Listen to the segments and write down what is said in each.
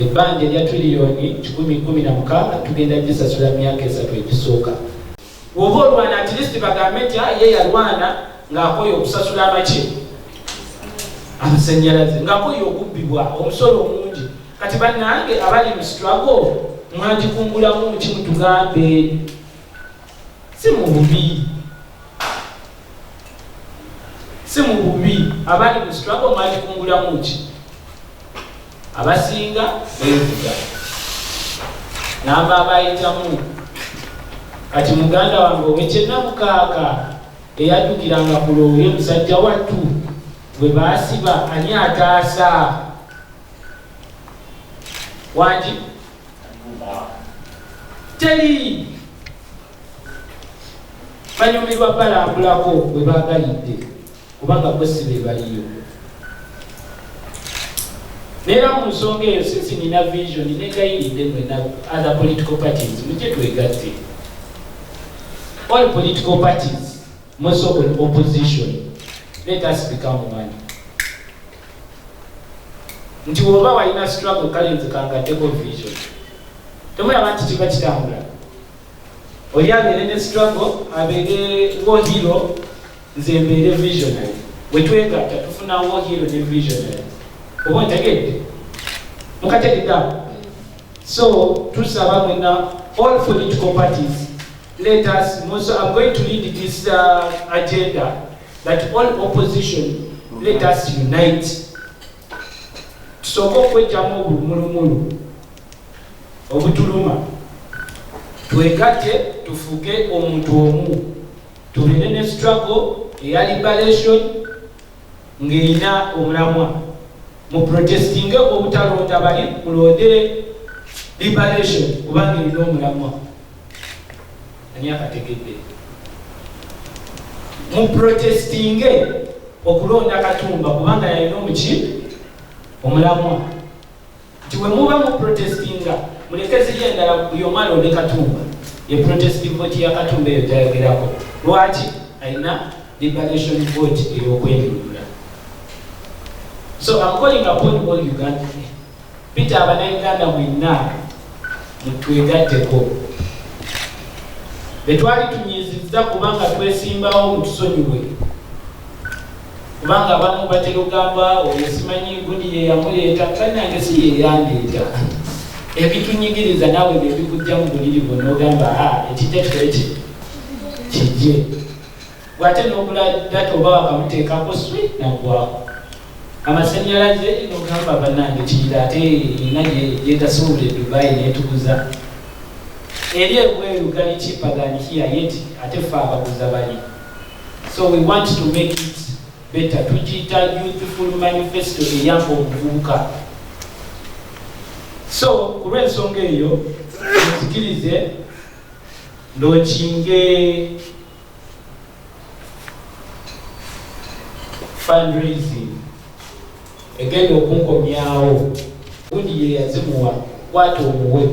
Ebbanja erya triliyoni 116 tugenda gisasula myaka 3 egisooka. Woba olwana at least bagambe nti ye yalwana ng'akoye okusasula amaki amasannyalaze, ng'akoye okubbibwa omusolo omungi. Kati bannange abali mu struggle mwagikungulamu ki? Mutugambe, si mu bubi, si mu bubi. Abali mu struggle mwagikungulamu ki? Abasinga beevuga namba abayitamu. Kati muganda wange ow'ekyennamukaaka eyaddukiranga ku loole, musajja wattu bwe baasiba, ani ataasa? Wangi teri banyumirwa balambulako bwe baagalidde, kubanga bo si be baliyo. Neera mu nsonga eyo, since nina vision, negayiridde mwena other political parties, mujje twegatte. All political parties, most of the opposition, let us become one. Nti woba walina struggle, kale nze kangatteko vision. Temulaba nti kiba kitambula? Oli abeere ne struggle, abeere war hero, nze mbeere visionary. Bwe twegatta tufuna war hero ne visionary. Oba ontegedde? Mukategedde? So tusaba mwena all political parties, let us also, I'm going to lead this agenda that all opposition, let us unite, tusooke okwejjamu obulumulumulu obutuluma, twegatte tufuge omuntu omu, tubeere ne struggle eya liberation ng'erina omulamwa. Mu protestinge obutalonda bali, mulonde liberation kubanga erina omulamwa. Ani akategedde? Mu protestinge okulonda Katumba kubanga yalina omuki omulamwa. Nti bwe muba mu protestinga, muleke ziri endala, buli omu alonde Katumba. Ye protest vote ya Katumba eyo gyayogerako. Lwaki? Alina liberation vote ey'okwenunula. So I'm calling upon all Uganda, Peter, Abanauganda mwenna mutwegatteko. Betwali tunyiizizza kubanga twesimbawo, mutusonyiwe, kubanga abamu batera okugamba oyo simanyi gundi ye yamuleeta. Bannange, si yeyandeeta. Ebitunyigiriza naawe byebikujja mu buliri bwo n'ogamba ekijja kikole ki kijje bwate n'ogula data oba wakamuteekako swi naggwako amasanyalaze n'ogamba bannange kiyira ate ina gyetasuubula e Dubai netuguza eri ebweru gali cheaper than here, yet ate ffe abaguza bali. So we want to make it better. Tugiyita Youthful Manifesto eyamba omuvubuka. So ku lw'ensonga eyo, nzikirize launchinge fundraising egenda okunkomyawo. Gundi ye yazimuwa, kwata omuwe.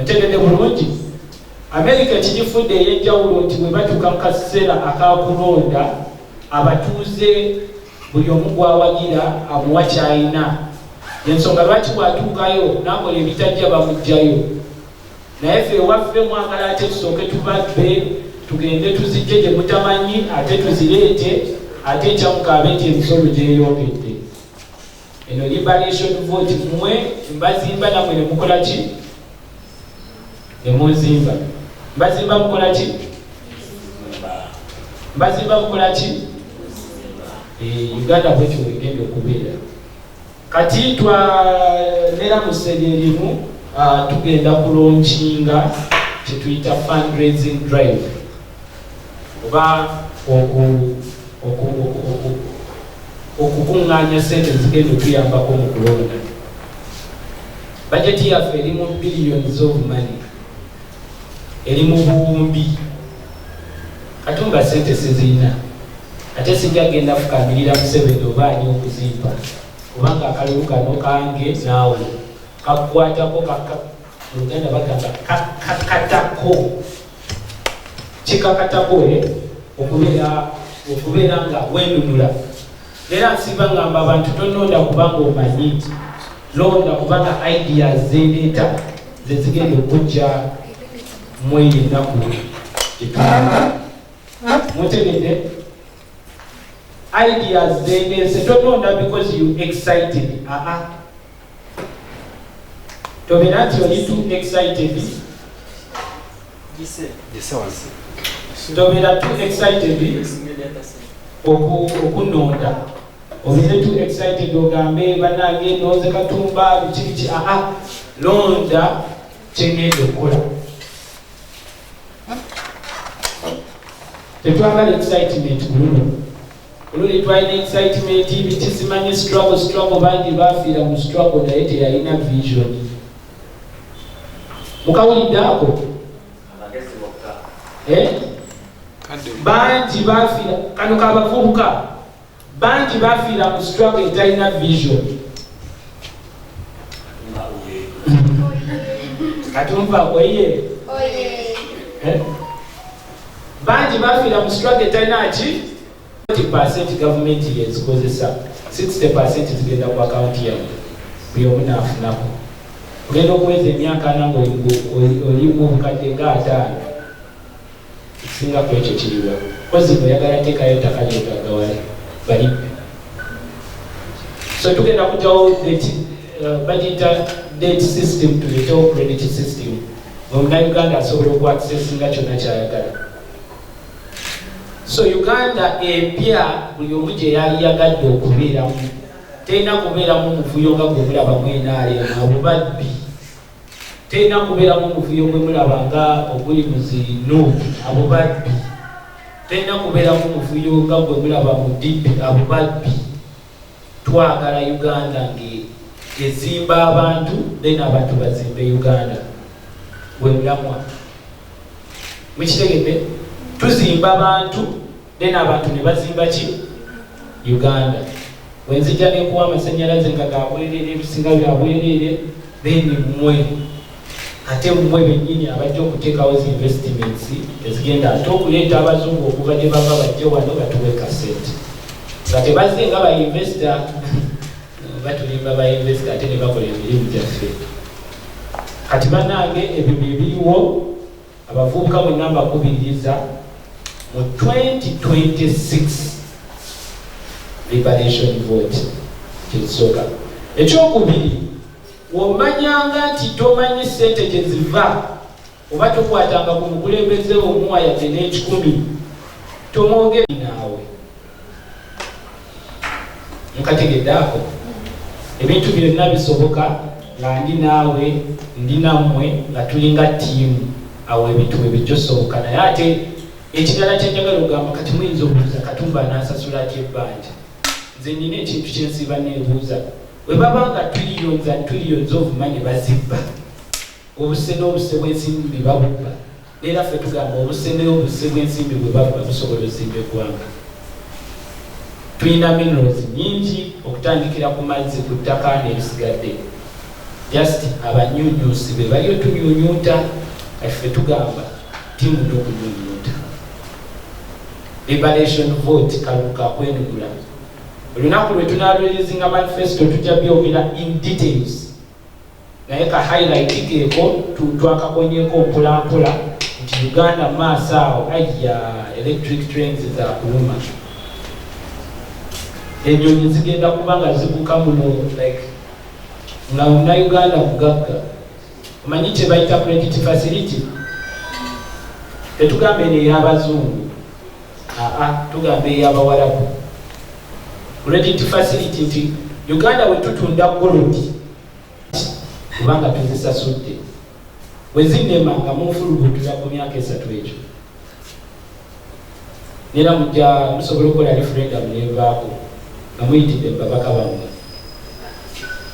Otegedde bulungi? Amerika kigifudde ey'enjawulo nti bwe batuuka mu kaseera akakulonda, abatuuze buli omu gwawagira amuwa kyalina. Ensonga lwaki bw'atuukayo n'akola ebitajja bamugjayo. Naye ffe ewaffe mwagala ate tusooke tubabbe, tugende tuzijje gye mutamanyi, ate tuzireete, ate ekyamukaabe nti emisolo gyeyongedde. Eno liberation vote, mmwe mbazimba, namwe ne mukola ki? Ne munzimba. Mbazimba, mukola ki? Mbazimba, mukola ki? Uganda bwetyo wegenda okubeera. Kati twanera mu sseri erimu, tugenda kulaunchinga kyetuyita fundraising drive oba okukuŋŋaanya sente zigenda okuyambako mu kulonda. Bajeti yaffe eri mu billions of money, eri mu buwumbi. Katumba sente sizirina, ate sijja genda fukamirira Museveni oba ani okuzimpa, kubanga akalulu kano kange naawe kakukwatako. Mu Luganda bagamba kakakatako, kikakatako okubeera nga wenunula. Era nsiba ngamba abantu, tononda kubanga omanyi, londa kubanga ideas zendeeta zezigenda okujja mweyo ennaku gyetulina. Mutegedde? Ideas zendeese, totonda because you excited. Aa, tobeera nti oli too excited, tobeera too excited okunonda, obeere too excited ogambe, "Banange, nonze Katumba," biki biki. Aa, londa kyengenda okukola. Tetwagala excitement. Kuluno oluli twalina excitement, biki, simanyi, struggle, struggle. Bangi bafiira mu struggle, naye teyalina vision. Mukawulidde ako? Eh? Bangi bafiira, kano kabavubuka, bangi bafiira mu struggle etalina vision. Katumba oye! Eh? Bangi bafiira mu struggle etalina ki. 40% gavumenti yezikozesa, 60% zigenda ku akawunti yammwe, buli omu naafunako. Ogenda okuweza emyaka 40 nga olimu obukadde nga 50. Ekisinga ku ekyo kiriwa? Kozi oyagala teekayo ettaka lyogagawale balibbe. So tugenda kugyawo bagiyita debt system, tuleetewo credit system, omunauganda asobola okwaccessinga kyonna kyayagala. So Uganda empya buli omu gye yali yagadde okubeeramu terina kubeeramu muvuyo nga gwe mulaba mwenaalemu, abo babbi. Terina kubeeramu muvuyo gwe mulaba nga oguli mu zi NUP, abo babbi. Terina kubeeramu muvuyo nga gwe mulaba mu DP, abo babbi. Twagala Uganda nga ezimba abantu, then abantu bazimbe Uganda. Gwe mulamwa, mukitegedde? Tuzimba abantu, then abantu ne bazimba ki? Uganda. Wenzija nekuwa amasanyalaze nga gabwerere, ebisinga byabwerere, then mmwe ate mmwe bennyini abajja okuteekawo zi investments ezigenda ate okuleeta abazungu okuva gye bava bajje wano batuwe kasente, nga tebazze nga bainvestor, batulimba bainvestor ate ne bakola emirimu gyaffe. Kati bannange, ebyo bye biriwo. Abavubuka mwenna mbakubiriza mu 2026 liberation vote, kyekisooka. Ekyokubiri, womanyanga nti tomanyi sente gye ziva, oba tokwatanga ku mukulembeze omuwa yadde n'ekikumi, tomwogeri naawe. Nkategedde ako? Ebintu byonna bisoboka nga ndi naawe, ndi nammwe, nga tulinga ttiimu. Awo ebintu bwe bijja. Naye ate ekirala kyenjagala okugamba, kati muyinza obuuza, "Katumba anaasasula atya ebbanja?" Nze nina ekintu kyensiba neebuuza: bwe baba nga trillions and trillions of money bazibba, obuse n'obuse bw'ensimbi babubba, neera ffe tugamba obuse n'obuse bw'ensimbi bwe babba busobola ozimba eggwanga. Tulina minerals nyingi, okutandikira ku mazzi, ku ttaka n'ebisigadde. Just abanyunyusi be bali otunyunyunta. Kati ffe tugamba tiimu n'okunyunyunta. Liberation vote, kalulu kakwenunula. Olunaku lwe tunalwerizinga manifesto tujja byogera in details, naye ka highlight keeko twakakonyeko mpolampola nti Uganda maaso awo aya electric trains za kuluma, enyonyi zigenda kuba nga zibuka muno, like nga munauganda mugagga. Omanyi kye bayita credit facility? Tetugamba eno ey'abazungu, aa, tugamba ey'abawarabu. Credit facility nti Uganda bwe tutunda gold, kubanga tuzisasudde, bwe zinema nga munfulugutula ku myaka 3 ekyo, nera mujja musobola okukola referendum nevaako nga muyitidde mu babaka bammwe.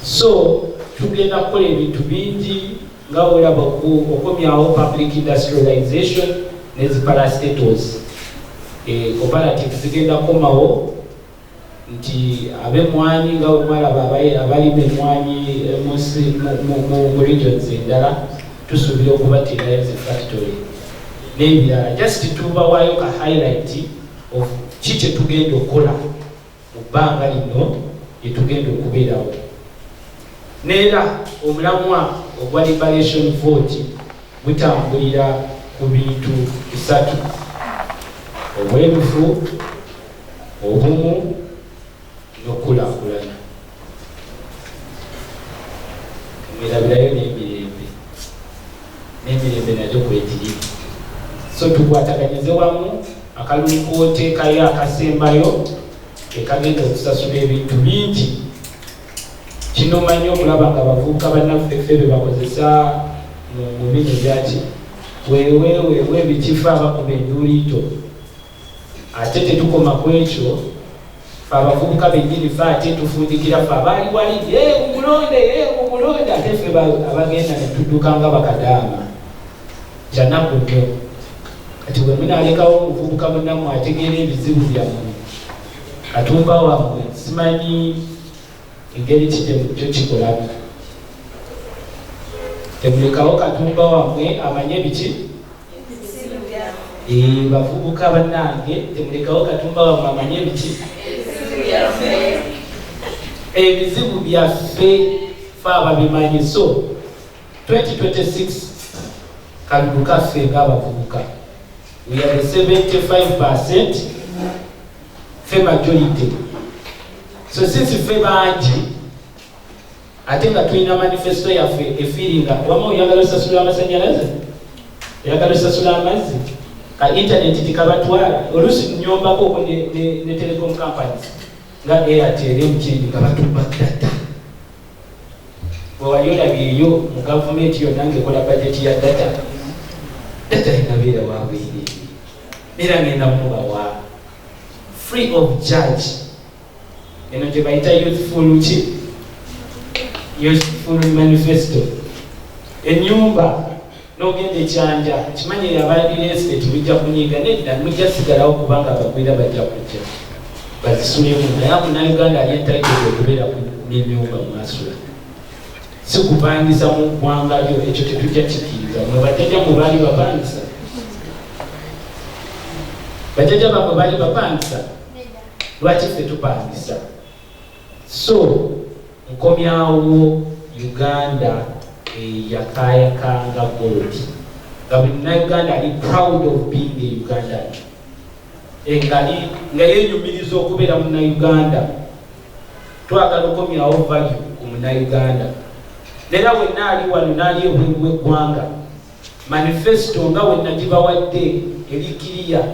So tugenda kukola ebintu bingi nga olaba okomyawo public industrialization nezi parastatals, cooperative zigenda kukomawo, nti ab'emmwanyi nga bwe mwalaba abalima emmwanyi mu regions endala, tusuubira okubateerayo zi factory n'ebirala. Just tubawaayo ka highlight of ki kye tugenda okukola mu Bbanga lino lyetugenda okubeerawo, neera omulamwa ogwa liberation vote gutambulira ku bintu bisatu: obwerufu, obumu n'okukulaakulana. Mwerabirayo n'emirembe, n'emirembe nagyo kwegiri. So tukwataganyize wamu. Akalulu kooteekayo akasembayo ekagenda okusasula ebintu bingi. Kinomanyi okulaba nga abavubuka bannaffe ffe be bakozesa mu bino byaki wewewewe bikifa abakuba enduuliito. Ate tetukoma ku ekyo, fe abavubuka bennyini fe ate tufundikira fe abaali wali mumulonde, mumulonde, ate ffe abagenda ne tudduka nga bakadaama. Kyanaku nnyo. Kati bwe munaalekawo omuvubuka munnammwe ategeera ebizibu byammwe, katumba wammwe, simanyi engeri ki gyemujjo kikolamu. Temulekawo katumba wammwe amanye biki. Bavubuka bannange, temulekawo katumba wammwe amanye biki, ebizibu byaffe, fe ababimanyi. So 2026 kalulu kaffe ng'abavubuka. We are the 75%, fe majority. So since ffe bangi ate nga tulina manifesto yaffe efiiringa wama, oyagala osasula amasanyalaze, oyagala osasula amazzi, ka internet tikabatwala. Oluusi nyombako okwo ne telecom companies nga Airtel, MTN, nga batuba data. Bwewali olabyeyo mu gavumenti yonna ngaekola bajeti ya data, data enabeera wabwereere, era ngenda mubawa free of charge. Eno gye bayita youthful ki, youthful manifesto. Enyumba n'ogenda ekyanja kimanyi aba real estate mujja kunyiiga. Nedda, mujja sigalawo kubanga abagwira bajja kujja bazisulemu, naye munauganda ali entitled okubeera n'enyumba mwasula, si kupangisa mu ggwanga lyo. Ekyo tetujja kikiriza. Mwe bajjajja mwe baali bapangisa? Bajjajja bamwe baali bapangisa? Lwaki ffe tupangisa? So nkomyawo Uganda eyakayakanga gold, nga buli munauganda ali proud of being a Ugandan, engali nga yenyumiriza okubeera munauganda. Twagala okomyawo value ku munauganda. Neera wenna ali wano n'ali ebweru w'eggwanga, manifesto nga we nagibawadde eri clear.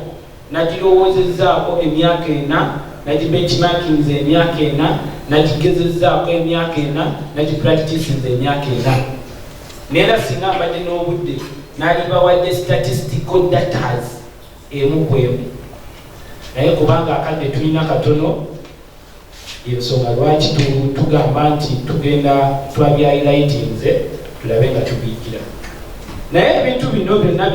Nagirowoozezaako emyaka 4, nagibenchmarkinze emyaka 4, nagigezezzaako emyaka 4, nagipracticinze emyaka 4. Neera singa mbadde n'obudde nalibawadde statistical datas emu ku emu, naye kubanga akadde tulina katono, ensonga lwaki tugamba nti tugenda twabyahighlightinze, tulabe nga tubigira. Naye ebintu bino byonna.